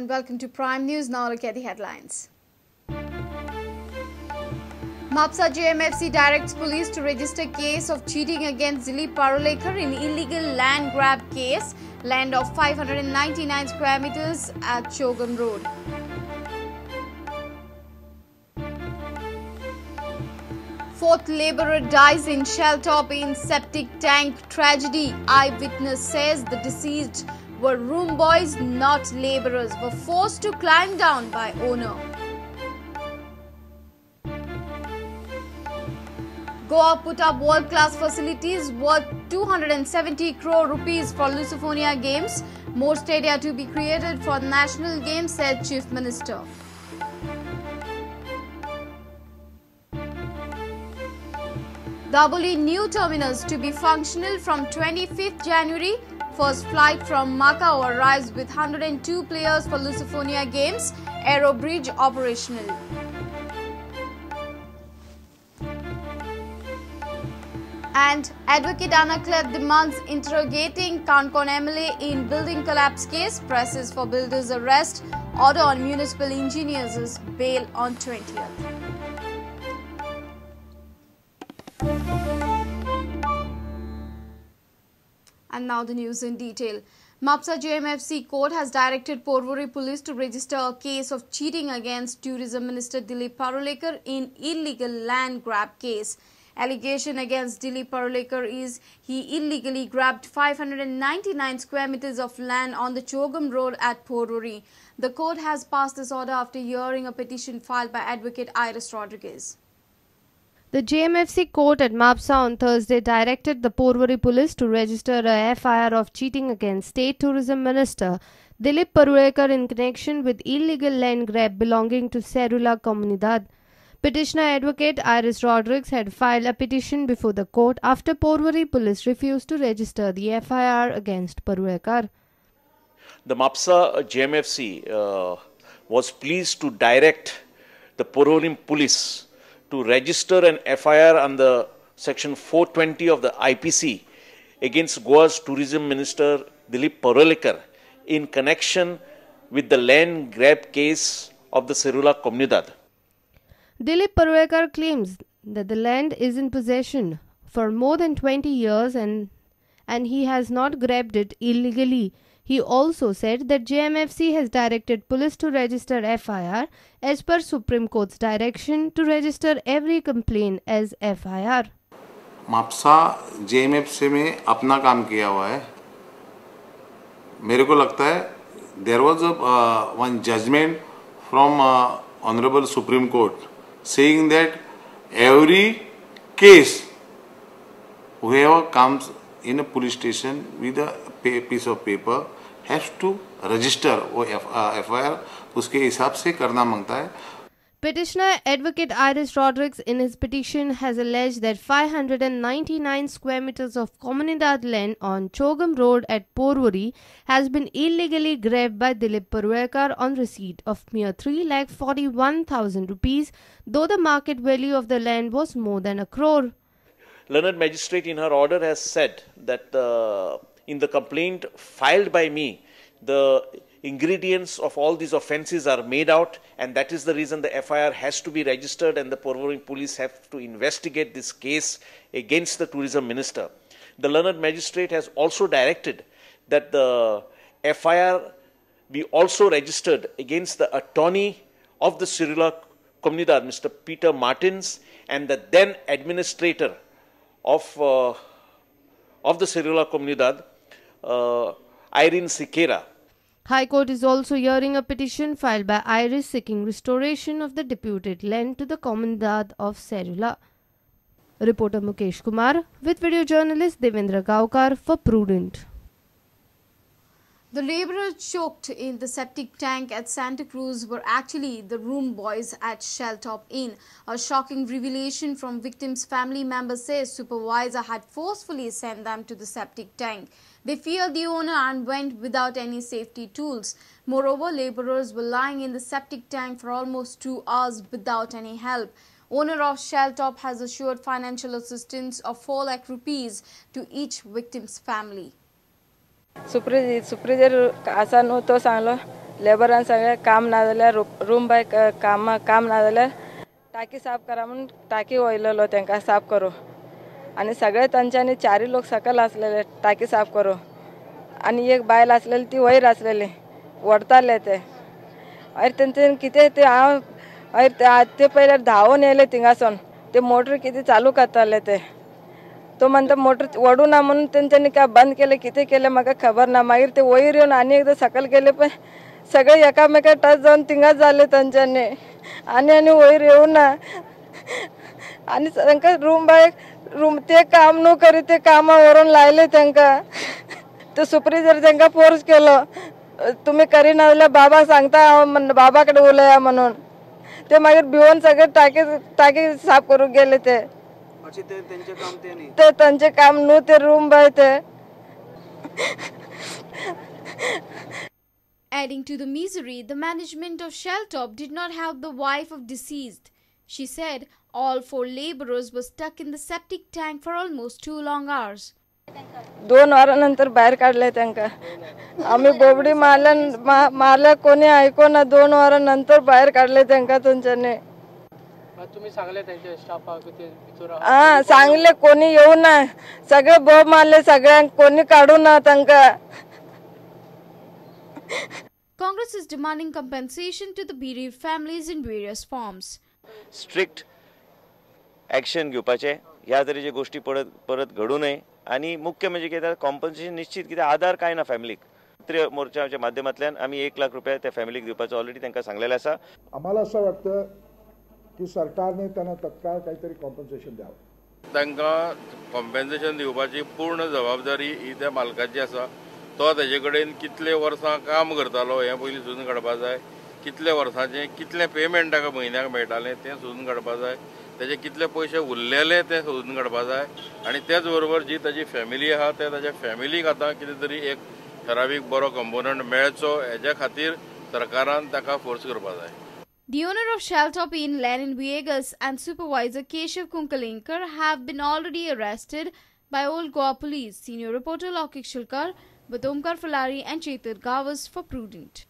And welcome to Prime News. Now look at the headlines. Mapsa JMFC directs police to register case of cheating against Dilip Parulekar in illegal land grab case, land of 599 square meters at Chogm Road. Fourth labourer dies in Shelltop in septic tank tragedy. Eyewitness says the deceased were room boys, not labourers, were forced to climb down by owner. Goa put up world-class facilities worth 270 crore rupees for Lusofonia Games. More stadia to be created for national games, said Chief Minister. Dabolim new terminals to be functional from 25th January. First flight from Macau arrives with 102 players for Lusofonia Games. Aero Bridge operational. And Advocate Anaclet demands interrogating Canacona MLA in building collapse case, presses for builder's arrest, order on municipal engineers' bail on 20th. And now the news in detail. Mapsa JMFC court has directed Porvorim police to register a case of cheating against Tourism Minister Dilip Parulekar in illegal land grab case. Allegation against Dilip Parulekar is he illegally grabbed 599 square meters of land on the Chogm Road at Porvorim. The court has passed this order after hearing a petition filed by Advocate Iris Rodriguez. The JMFC court at Mapsa on Thursday directed the Porvorim police to register a FIR of cheating against State Tourism Minister Dilip Parulekar in connection with illegal land grab belonging to Serula Comunidade. Petitioner advocate Iris Rodriguez had filed a petition before the court after Porvorim police refused to register the FIR against Parulekar. The Mapsa JMFC was pleased to direct the Porvorim police to register an FIR under section 420 of the IPC against Goa's Tourism Minister Dilip Parulekar in connection with the land grab case of the Serula Comunidade. Dilip Parulekar claims that the land is in possession for more than 20 years and he has not grabbed it illegally. He also said that JMFC has directed police to register FIR as per Supreme Court's direction to register every complaint as FIR. Mapusa JMFC में अपना काम किया हुआ है. मेरे को लगता है there was a one judgment from Honorable Supreme Court saying that every case whoever comes in a police station with a piece of paper has to register वो FIR उसके हिसाब से करना मांगता है. Petitioner Advocate Iris Rodriguez in his petition has alleged that 599 square meters of Comunidade land on Chogm Road at Porvorim has been illegally grabbed by Dilip Parulekar on receipt of mere 3,41,000 rupees, though the market value of the land was more than a crore. Learned Magistrate in her order has said that in the complaint filed by me, the ingredients of all these offences are made out, and that is the reason the FIR has to be registered and the Porvorim police have to investigate this case against the tourism minister. The learned magistrate has also directed that the FIR be also registered against the attorney of the Serula Comunidade, Mr. Peter Martins, and the then administrator of the Serula Comunidade, Irene Siqueira. High Court is also hearing a petition filed by Iris seeking restoration of the disputed land to the Comunidade of Serula. Reporter Mukesh Kumar with video journalist Devendra Gaokar for Prudent. The laborers choked in the septic tank at Santa Cruz were actually the room boys at Shelltop Inn. A shocking revelation from victims' family members says supervisor had forcefully sent them to the septic tank. They feared the owner and went without any safety tools. Moreover, laborers were lying in the septic tank for almost 2 hours without any help. Owner of Shelltop has assured financial assistance of 4 lakh rupees to each victim's family. Supervisor आसा न्हू तो सांगलो लेबरान सगळें काम ना जाल्यार room बाय काम काम ना जाल्यार टाकी साफ करा म्हणून टाकी वयलेलो तांकां साफ करूं आनी सगळे तांच्यांनी चारूय लोक सकयल आसलेले टाकी साफ करूं आनी एक बायल आसलेली ती वयर आसलेली व्हडताले ते. मागीर तेंच्यानी कितें ते हांव मागीर ते पयले धांवून येयले थिंगासून ते मोटर कितें चालू करताले ते तो म्हणटा मोटर वडू ना म्हणून तेंच्यांनी काय बंद केलें कितें केलें म्हाका खबर ना. मागीर ते वयर येवन आनी एकदां सकयल गेले पण सगळे एकामेका टच जावन थिंगाच जाले तेंच्यांनी आनी आनी वयर येवना आनी तांकां रूम बाय रूम ते काम न्हू करी ते कामां व्हरून लायले तांकां. तो सुपरवायजर तांकां फोर्स केलो तुमी करिना जाल्यार बाबा सांगता हांव बाबा कडेन उलया म्हणून. ते मागीर भिवन सगळे टाकी टाकी साफ करूंक गेले ते. ते तांचें काम न्हू ते रूम बाय ते. Adding to the misery, the management of Shelltop did not help the wife of deceased. She said all 4 laborers were stuck in the septic tank for almost 2 long hours. 2 वरां नंतर भायर काडले तांकां. आमी बोबडी मारल्या मारल्या कोणी आयकोना. 2 वरां नंतर भायर काडले तांकां तांच्यांनी. हां सांगले कोणी येवना सगळे बोब मारले सगळ्यांक कोणी काडूना तांकां. Congress is demanding compensation to the bereaved families in various forms. Strict action घेवपाचें ह्या तरेचे गोष्टी परत परत घडू नये आनी मुख्य म्हणजे कितें कॉम्पन्सेशन निश्चित कितें आधार काय ना फॅमिलीक. मोर्चाच्या माध्यमांतल्यान आमी 1 लाख रुपया त्या फॅमिलीक दिवपाचो ऑलरेडी तांकां सांगलेलें आसा. आम्हाला असं वाटतं की सरकारने त्यांना तत्काळ काहीतरी कॉम्पन्सेशन द्यावं. तांकां कॉम्पन्सेशन दिवपाची पूर्ण जबाबदारी ही त्या मालकाची आसा. तो ताजे कडेन कितले वर्सां काम करतालो हें पयलीं सोदून काडपा जाय. कितले वर्सांचें कितलें पेमेंट ताका म्हयन्याक मेळटालें तें सोदून काडपा जाय. ताजे कितले पयशे उरलेले ते सोदून काडपा जाय आनी तेच बरोबर जी ताजी फॅमिली आहा ते ताज्या फॅमिलीक आतां कितें तरी एक ठरावीक बरो कंपोनंट मेळचो हेज्या खातीर सरकारान ताका फोर्स करपा जाय. The owner of Shelltop Inn, Lenin Viegas, and supervisor Keshav Kunkalinkar have been already arrested by Old Goa Police. Senior reporter Lokik Shilkar with Omkar Falari and Chetan Gawas for Prudent.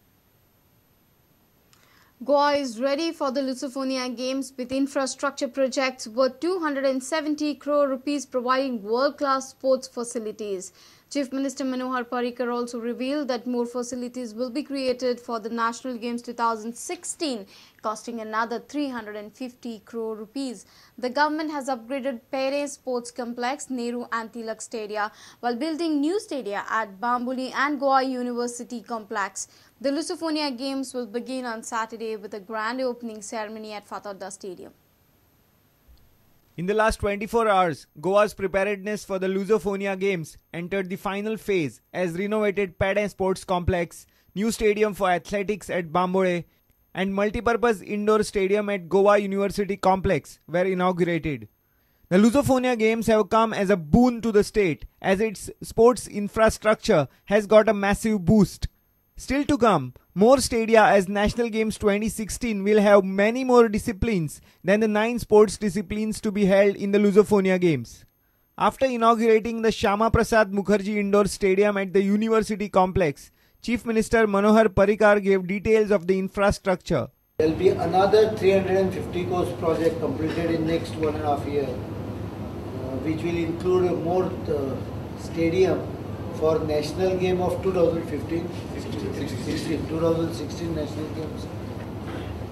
Goa is ready for the Lusofonia Games with infrastructure projects worth 270 crore rupees providing world-class sports facilities. Chief Minister Manohar Parrikar also revealed that more facilities will be created for the National Games 2016, costing another 350 crore rupees. The government has upgraded Pere Sports Complex, Nehru and Tilak Stadia, while building new stadia at Bamboli and Goa University Complex. The Lusofonia Games will begin on Saturday with a grand opening ceremony at Fatorda Stadium. In the last 24 hours, Goa's preparedness for the Lusofonia Games entered the final phase as renovated Pere Sports Complex, new stadium for athletics at Bambole and multipurpose indoor stadium at Goa University Complex were inaugurated. The Lusofonia Games have come as a boon to the state as its sports infrastructure has got a massive boost. Still to come, more stadia as National Games 2016 will have many more disciplines than the 9 sports disciplines to be held in the Lusofonia Games. After inaugurating the Shyama Prasad Mukherjee Indoor Stadium at the University Complex, Chief Minister Manohar Parrikar gave details of the infrastructure. There will be another 350 crores project completed in next 1.5 year, which will include more stadium for National Game of 2016 National Games.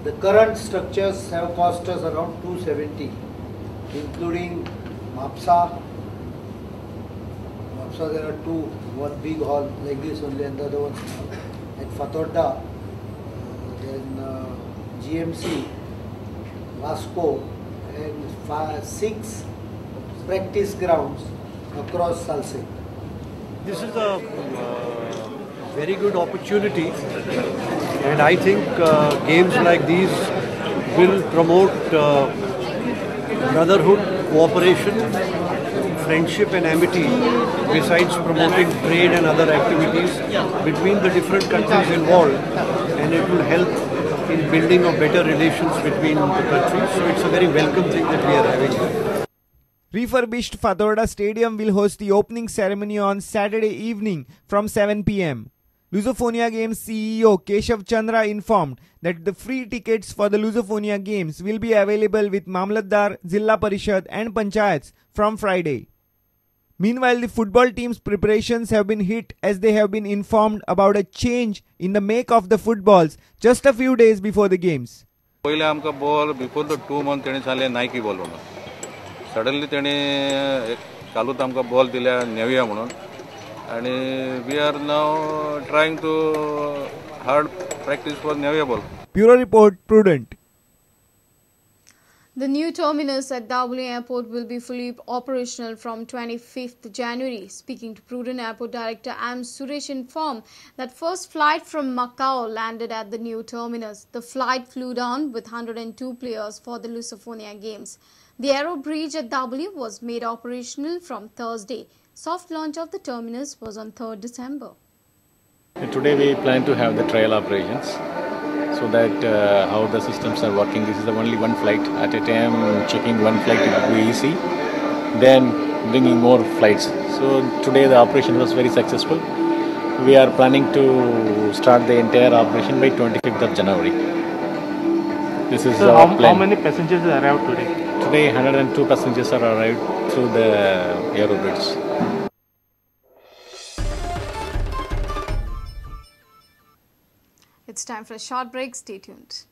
The current structures have cost us around 270, including Mapsa. Mapsa there are two, one big hall like this only and the other one small. At Fatorda, then GMC, Vasco, and 6 practice grounds across Salsette. This is a very good opportunity, and I think games like these will promote brotherhood, cooperation, friendship and amity, besides promoting trade and other activities between the different countries involved, and it will help in building of better relations between the countries. So it's a very welcome thing that we are having here. Refurbished Fatorda Stadium will host the opening ceremony on Saturday evening from 7 p.m. Lusofonia Games CEO Keshav Chandra informed that the free tickets for the Lusofonia Games will be available with Mamlatdar, Zilla Parishad and Panchayats from Friday. Meanwhile, the football team's preparations have been hit as they have been informed about a change in the make of the footballs just a few days before the games. पयले आमकां ball before the 2 month तेणी सांगलें Nike ball म्हणून. Suddenly तेणी कालूच आमकां ball दिल्या नेवया म्हणून आनी we are now trying to hard practice for Navya ball. Bureau report, Prudent. The new terminus at Dabolim Airport will be fully operational from 25th January. Speaking to Prudent Airport Director M. Suresh informed that first flight from Macau landed at the new terminus. The flight flew down with 102 players for the Lusofonia Games. The aero bridge at Dabolim was made operational from Thursday. Soft launch of the terminus was on 3rd December. Today we plan to have the trial operations, so that how the systems are working. This is the only one flight at a time. Checking one flight it will be easy, then bringing more flights. So today the operation was very successful. We are planning to start the entire operation by 25th of January. This is so our plan. How many passengers arrived today? Today 102 passengers are arrived through the aero bridge. It's time for a short break. Stay tuned.